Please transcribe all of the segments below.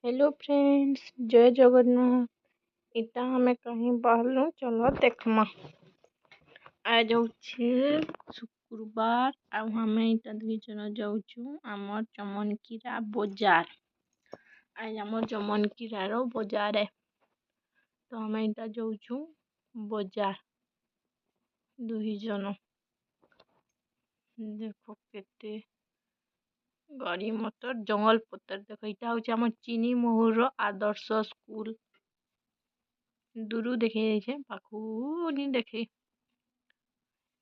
Hello friends, ଜୟ ଜଗନ୍ନାଥ। ଇଟା ଆମେ କାହିଁ ବାହାରଲୁ, ଚଲ ଦେଖମା। ଆଜ ହଉଛି ଶୁକ୍ରବାର ଆଉ ଆମେ ଇଟା ଦୁଇ ଜଣ ଯାଉଛୁ ଆମର ଚମନକିରା ବଜାର। ଆଜ ଆମର ଚମନକିରାର ବଜାର ତ ଆମେ ଇଟା ଯାଉଛୁ ବଜାର ଦୁଇ ଜଣ। ଦେଖ କେତେ ଗାଡ଼ି ମଟର, ଜଙ୍ଗଲ ପତର। ଦେଖ, ଏଇଟା ହଉଛି ଆମର ଚିନି ମହୁର ଆଦର୍ଶ ସ୍କୁଲ। ଦୂରୁ ଦେଖେଇ ଯାଇଛେ, ପାଖକୁ ନି ଦେଖେଇ।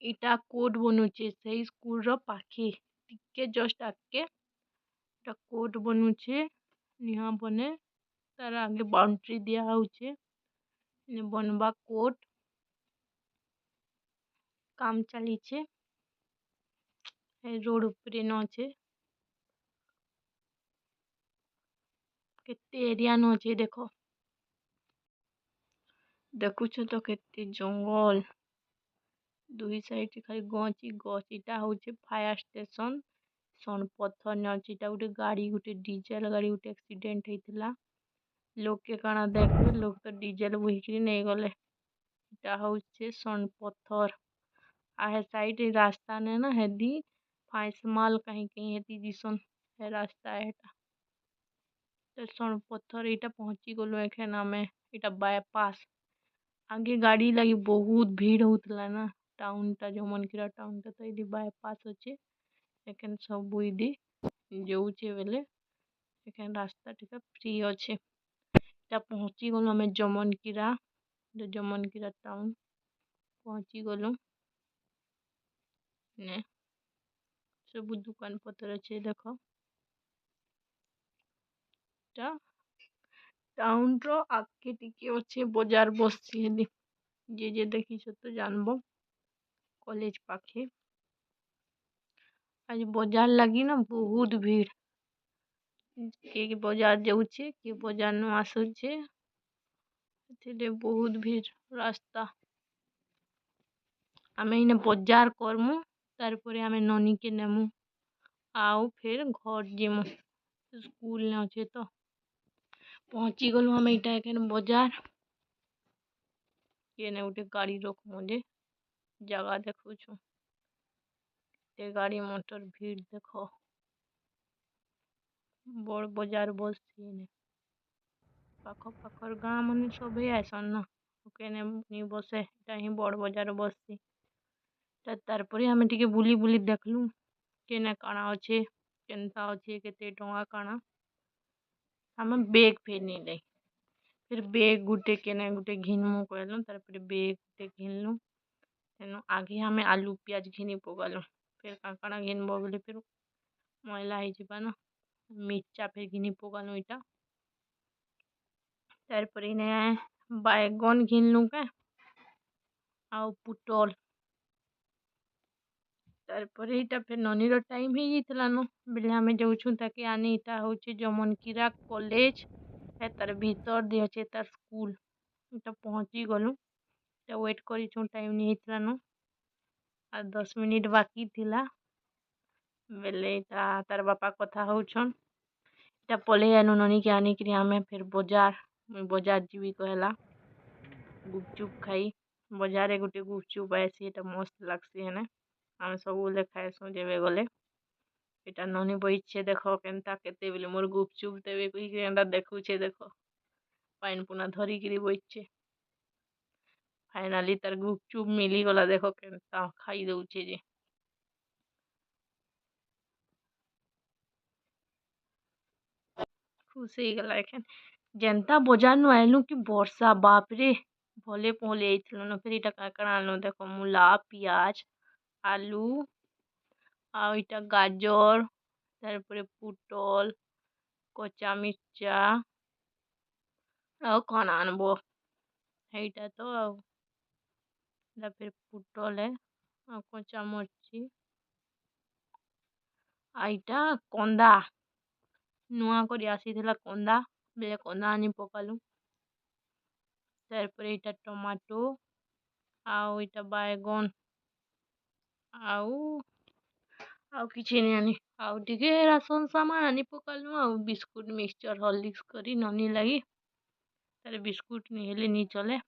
ଇଟା କୋର୍ଟ ବନୁଛେ ସେଇ ସ୍କୁଲର ପାଖେ ଟିକେ, ଜଷ୍ଟ ଆଗକେ ଏଟା କୋର୍ଟ ବନୁଛେ। ନିହା ବନେ ତାର ଆଗେ ବାଉଣ୍ଡ୍ରି ଦିଆ ହଉଛେ। ବନବା କୋର୍ଟ କାମ ଚାଲିଛେ। ରୋଡ ଉପରେ ନ ଅଛେ। କେତେ ଏରିଆ ନ ଅଛେ ଦେଖ। ଦେଖୁଛ ତ କେତେ ଜଙ୍ଗଲ, ଦୁଇ ସାଇଡ୍ ଖାଲି ଗଛ ହି ଗଛ। ଇଟା ହଉଛେ ଫାୟାର ଷ୍ଟେସନ ସୋନପଥର ନେ ଅଛି। ଏଇଟା ଗୋଟେ ଗାଡ଼ି, ଗୋଟେ ଡିଜେଲ ଗାଡ଼ି ଗୋଟେ ଆକ୍ସିଡେଣ୍ଟ ହେଇଥିଲା। ଲୋକେ କାଣା ଦେଖିଲେ, ଲୋକ ତ ଡିଜେଲ ବୋହିକିରି ନେଇଗଲେ। ଏଟା ହଉଛେ ସୋନପଥର। ଆ ହେ ସାଇଡ୍ ରାସ୍ତା ନେ ନା ହେଦି ଫାଇସମାଲ କାହିଁ କାହିଁ ହେତି ଦିସନ୍। ହେ ରାସ୍ତା ଏଟା ସୋନପଥର। ଏଇଟା ପହଞ୍ଚି ଗଲୁ ଏଖେନ୍ ଆମେ। ଏଇଟା ବାଇପାସ୍। ଆଗେ ଗାଡ଼ି ଲାଗି ବହୁତ ଭିଡ଼ ହଉଥିଲା ନା ଟାଉନଟା, ଜମନକିରା ଟାଉନଟା। ତ ଏଇଠି ବାଇପାସ୍ ଅଛେ। ଏଖେନ୍ ସବୁ ଇଦି ଯାଉଛେ ବେଲେ ଏଖେନ୍ ରାସ୍ତା ଟିକେ ଫ୍ରି ଅଛେ। ଏଟା ପହଞ୍ଚି ଗଲୁ ଆମେ ଜମନକିରା, ଜମନକିରା ଟାଉନ ପହଞ୍ଚି ଗଲୁ। ନେ ସବୁ ଦୁକାନ ପତ୍ର ଅଛେ ଦେଖ। ଏଟା ଟାଉନ ର ଆଗକେ ଟିକେ ଅଛେ, ବଜାର ବସଛି ହେଲି। ଯେ ଯେ ଦେଖିଛ ତ ଜାନବ, କଲେଜ ପାଖେ। ଆଜି ବଜାର ଲାଗି ନା ବହୁତ ଭିଡ଼। କିଏ ବଜାର ଯାଉଛେ, କିଏ ବଜାର ନୁ ଆସୁଛେ, ଏଥିରେ ବହୁତ ଭିଡ଼ ରାସ୍ତା। ଆମେ ଏଇନେ ବଜାର କରମୁ, ତାରପରେ ଆମେ ନନୀକେ ନେମୁ ଆଉ ଫେର ଘର ଯିମୁ। ସ୍କୁଲ ନେ ଅଛେ ତ। ପହଞ୍ଚି ଗଲୁ ଆମେ ଏଇଟା ଏଖେନ୍ ବଜାର। କେନେ ଗୋଟେ ଗାଡ଼ି ରଖମୁ ଯେ ଜାଗା ଦେଖୁଛୁ। କେତେ ଗାଡ଼ି ମଟର ଭିଡ଼ ଦେଖ। ବଡ଼ ବଜାର ବସଛି ଏନେ। ପାଖ ପାଖର ଗାଁ ମାନେ ସଭେ ଆଏସନ୍ ନା, କେନେ ନି ବସେ, ଏଟା ହିଁ ବଡ଼ ବଜାର ବସସି। ତାରପରେ ଆମେ ଟିକେ ବୁଲି ବୁଲି ଦେଖଲୁ କେନେ କାଣା ଅଛେ, କେନ୍ତା ଅଛେ, କେତେ ଟଙ୍କା କାଣା। ଆମେ ବେଗ ଫେର୍ ନେଇ, ଫିର୍ ବେଗ ଗୁଟେ କେନେ ଗୁଟେ ଘିନମୁ କହିଲୁ। ତାରପରେ ବେଗ ଗୁଟେ ଘିନଲୁ। ତେନୁ ଆଗେ ଆମେ ଆଲୁ ପିଆଜ ଘିନି ପକାଲୁ। ଫେର୍ କାଣା କାଣା ଘିନବ ବୋଲେ ଫେର୍ ମଇଳା ହେଇଯିବା ନା। ମିର୍ଚା ଫେର୍ ଘିନି ପକାଲୁ ଇଟା। ତାରପରେ ଇନେ ବାଇଗଣ ଘିନଲୁ କେ ଆଉ ପୁଟଲ। ତାରପରେ ଏଇଟା ଫେର୍ ନନୀର ଟାଇମ୍ ହେଇଯାଇଥିଲା ନ ବେଲେ ଆମେ ଯାଉଛୁ ତାକେ ଆନି। ଇଟା ହଉଛେ ଜମନକିରା କଲେଜ। ହେ ତାର ଭିତର ଦେଇ ଅଛେ ତାର ସ୍କୁଲ। ଏଟା ପହଞ୍ଚି ଗଲୁ। ଏଟା ୱେଟ୍ କରିଛୁଁ, ଟାଇମ୍ ନି ହେଇଥିଲା ନ, ଆଉ 10 ମିନିଟ୍ ବାକି ଥିଲା ବେଲେ ଏଇଟା ତାର ବାପା କଥା ହଉଛନ୍। ଏଟା ପଲେଇ ଆନୁ ନନୀକେ ଆନିକିରି ଆମେ ଫେର୍ ବଜାର। ମୁଇଁ ବଜାର ଯିବି କହେଲା ଗୁପଚୁପ୍ ଖାଇ। ବଜାରରେ ଗୋଟେ ଗୁପଚୁପ୍ ଆଏସି, ଏଟା ମସ୍ତ ଲାଗ୍ସି ହେନେ। ଆମେ ସବୁବେଲେ ଖାଏସୁଁ ଯେବେ ଗଲେ। ଏଟା ନନୀ ବଇଛେ ଦେଖ କେନ୍ତା, କେତେବେଲେ ମୋର୍ ଗୁପଚୁପ୍ ଦେବେ କହିକିରି ଏନ୍ତା ଦେଖୁଛେ ଦେଖ। ପାଏନ୍ ପୁନା ଧରିକିରି ବଇଛେ। ଫାଇନାଲି ତାର୍ ଗୁପଚୁପ୍ ମିଲିଗଲା, ଦେଖ କେନ୍ତା ଖାଇ ଦଉଛେ ଯେ। ଖୁସି ହେଇଗଲା ଏଖେନ୍। ଯେନ୍ତା ବଜାର ନୁ ଆଇଲୁ କି ବର୍ଷା, ବାପରେ! ଭଲେ ପହଲି ଯାଇଥିଲୁ ନ। ଫେର୍ ଇଟା କାଣା କାଣା ଆନଲୁ ଦେଖ: ମୂଲା, ପିଆଜ, ଆଲୁ ଆଉ ଇଟା ଗାଜର, ତାରପରେ ପୁଟଲ, କଚା ମିର୍ଚା। ଆଉ କଣ ଆନବ? ହେଇଟା ତ। ଆଉ ଏଟା ଫେର୍ ପୁଟଲ ଏ ଆଉ କଞ୍ଚା ମର୍ଚି। ଆଉ ଇଟା କନ୍ଦା, ନୂଆ କରି ଆସିଥିଲା କନ୍ଦା ବେଲେ କନ୍ଦା ଆନି ପକାଲୁ। ତାରପରେ ଏଇଟା ଟମାଟୋ ଆଉ ଏଇଟା ବାଇଗଣ ଆଉ ଆଉ କିଛି ନି ଆନି। ଆଉ ଟିକେ ରାସନ୍ ସାମାନ୍ ଆନି ପକାଲୁ ଆଉ ବିସ୍କୁଟ୍, ମିକ୍ସଚର୍, ହର୍ଲିକ୍ସ କରି ନନି ଲାଗି। ତାର୍ ବିସ୍କୁଟ୍ ନି ହେଲେ ନି ଚଲେ।